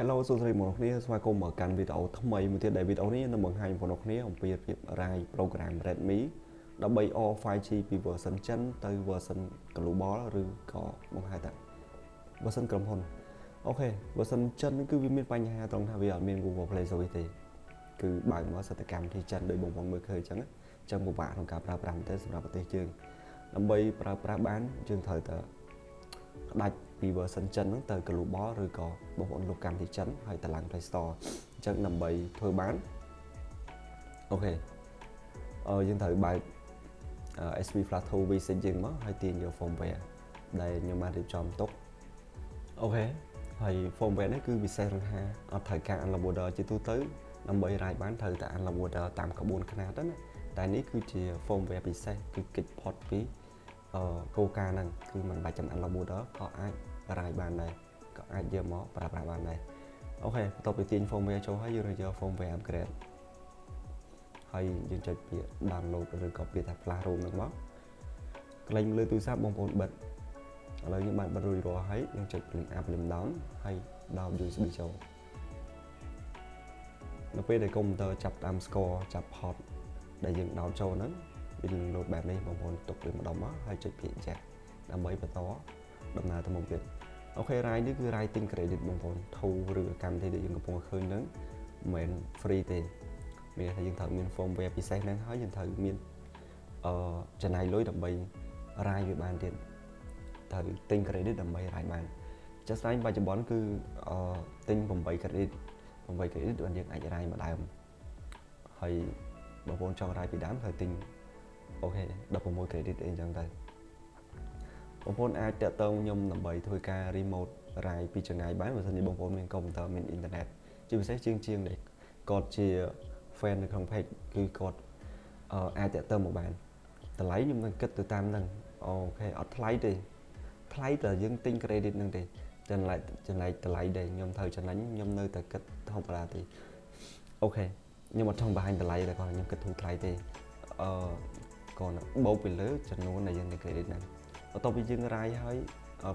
Hello សួស្តីបងប្អូនគ្នាស្វាគមន៍មកកាន់វីដេអូថ្មីមួយទៀតដែលវីដេអូនេះនឹងបង្ហាញបងប្អូនគ្នាអំពីរបៀបរាយ program Redmi ដើម្បី R 5G ពី version ចិនទៅ version global ឬក៏បង្ហាញថា version ក្រុមហ៊ុន OK version ចិនគឺវាមានបញ្ហាត្រង់ថាវាអត់មាន Google Play Service ទេគឺបើកមកសិទ្ធិកម្មវិធីចិនដោយបងប្អូនមើលឃើញអញ្ចឹងអញ្ចឹងពិបាកក្នុងការប្រើប្រាស់មែនទែនសម្រាប់ប្រទេសយើងដើម្បីប្រើប្រាស់បានយើងត្រូវតែផ្ដាច់ពី version ចិនហ្នឹងទៅ global ឬក៏បងប្អូនលុបកម្មវិធីចិនហើយទៅឡើង Play Store អញ្ចឹងដើម្បីធ្វើបាន OK អឺយើងត្រូវបើក SV Flash 2 V6 យើងមកហើយទាញយក firmware ដែលខ្ញុំបានរៀបចំទុក OK ហើយ firmware នេះគឺពិសេសត្រង់ថាអត់ត្រូវការ unlock border ជាទូទៅដើម្បីរាយបានត្រូវតែ unlock border តាមក្បួនខ្នាតណាតែនេះគឺជា firmware ពិសេសគឺគេចផុតពីអឺគោលការណ៍ហ្នឹងគឺមិនបាច់ចាំ unlock border ក៏អាចរាយបានដែរក៏អាចយកមកប្រើប្រាស់បានដែរ OK បន្ទាប់ពីទាញ firmware ចូលហើយយើងរើសយក firmware upgrade ហើយយើងចុចពាក្យ download ឬក៏ពាក្យថា flash ROM ហ្នឹងមកកន្លែងលើទូរស័ព្ទបងប្អូនបិទឥឡូវយើងបានបិទរួចរាល់ហើយយើងចុច volume up volume down ហើយដោត USB ចូលនៅពេលដែលកុំព្យូទ័រចាប់តាម score ចាប់ port ដែលយើងដោតចូលហ្នឹងវានឹងលោតបែបនេះបងប្អូនទុកវាម្ដុំមកហើយចុចពាក្យចាស់ដើម្បីបន្តដំណើរទៅមុខទៀត OK រាយនេះគឺរាយទិញ credit បងប្អូនធូឬកម្មវិធីដែលយើងកំពុងឃើញហ្នឹងមិនមែន free ទេមានថាយើងត្រូវមាន firmware ពិសេសហ្នឹងហើយយើងត្រូវមានអឺចំណាយលុយដើម្បីរាយវាបានទៀតត្រូវទិញ credit ដើម្បីរាយបានចាស់ស្ដែងបច្ចុប្បន្នគឺអឺទិញ8 credit 8 credit បានយើងអាចរាយមួយដើមហើយបងប្អូនចង់រាយពីដើមត្រូវទិញ OK 16 credit អីចឹងទៅបងប្អូនអាចតាក់ទងខ្ញុំដើម្បីធ្វើការ remote រាយពីចម្ងាយបានបើសិនជាបងប្អូនមានកុំព្យូទ័រមានអ៊ីនធឺណិតជាពិសេសជាងជាងដែលគាត់ជា fan នៅក្នុង page គឺគាត់អាចតាក់ទងមកបានតម្លៃខ្ញុំនឹងគិតទៅតាមហ្នឹង OK អត់ថ្លៃទេថ្លៃតែយើងទិញ credit ហ្នឹងទេចំណែកចំណែកតម្លៃដែលខ្ញុំត្រូវចំណេញខ្ញុំនៅតែគិតធម្មតាទេ OK ខ្ញុំអត់ចង់បង្ហាញតម្លៃតែគាត់ខ្ញុំគិតធូរថ្លៃទេអឺគាត់បូកពីលើចំនួនដែលយើងទិញ credit ហ្នឹងបន្ទាប់ពីយើងរាយហើយ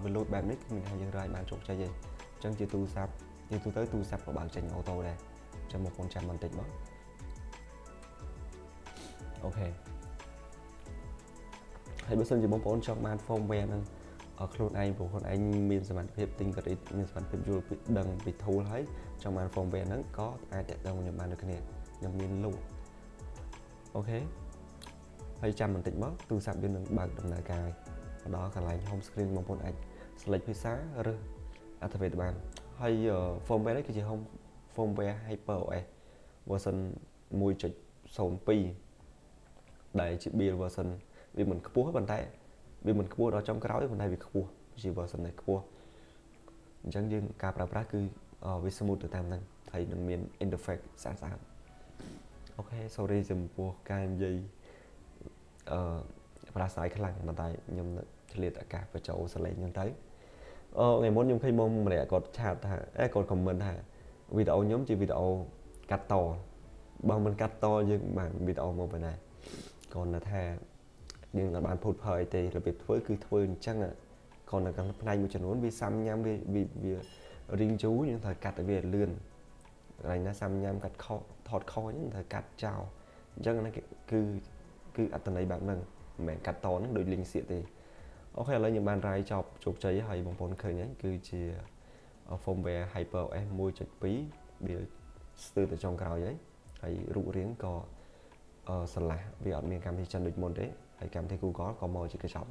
វាលោតបែបនេះគឺមានថាយើងរាយបានជោគជ័យហើយអញ្ចឹងជាទូរស័ព្ទជាទូទៅទូរស័ព្ទក៏បើកចេញ auto ដែរអញ្ចឹងបងប្អូនចាំបន្តិចមក OK ហើយបើសិនជាបងប្អូនចង់បាន firmware ហ្នឹងខ្លួនឯងព្រោះខ្លួនឯងមានសមត្ថភាពទិញ credit មានសមត្ថភាពយល់ពីដឹងពី tool ហើយចង់បាន firmware ហ្នឹងក៏អាចតាក់ទងខ្ញុំបានដូចគ្នាខ្ញុំមានលក់ OK ហើយចាំបន្តិចមកទូរស័ព្ទយើងនឹងបើកដំណើរការមកដល់កន្លែង home screen បងប្អូនអាច select ភាសាឬ activate បានហើយ firmware នេះគឺជា home firmware HyperOS version 1.02ដែលជា build version វាមិនខ្ពស់ប៉ុន្តែវាមិនខ្ពស់ដល់ចុងក្រោយប៉ុន្តែវាខ្ពស់ជា version ដែលខ្ពស់អញ្ចឹងយើងការប្រើប្រាស់គឺវា smooth ទៅតាមហ្នឹងហើយនឹងមាន interface ស្អាតស្អាត OK sorry ចំពោះការនិយាយអឺប្រាស្រ័យខ្លាំងប៉ុន្តែខ្ញុំឆ្លៀតឱកាសបញ្ចូលសលេងហ្នឹងទៅអឺថ្ងៃមុនខ្ញុំឃើញបងម្នាក់គាត់ chat ថាអេគាត់ comment ថាវីដេអូខ្ញុំជាវីដេអូកាត់តបើមិនកាត់តយើងបានវីដេអូមកប៉ុណ្ណាគ្រាន់តែថាយើងអត់បានភូតភរអីទេរបៀបធ្វើគឺធ្វើអញ្ចឹងគ្រាន់តែផ្នែកមួយចំនួនវាសាំញ៉ាំវាវារីងយូរយើងត្រូវកាត់ឲ្យវាលឿនកន្លែងណាសាំញ៉ាំកាត់ខុសថតខុសអញ្ចឹងត្រូវកាត់ចោលអញ្ចឹងហ្នឹងគឺគឺអត្តន័យបែបហ្នឹងមិនមែនកាត់តហ្នឹងដូចលីងសៀកទេ OK ឥឡូវខ្ញុំបានរាយចប់ជោគជ័យហើយបងប្អូនឃើញហើយគឺជា firmware HyperOS 1.2វាស្ទើរតែចុងក្រោយហើយហើយរូបរាងក៏ស្រឡះវាអត់មានកម្មវិធីចិនដូចមុនទេហើយកម្មវិធី Google ក៏មកជាកញ្ចប់ដែរ។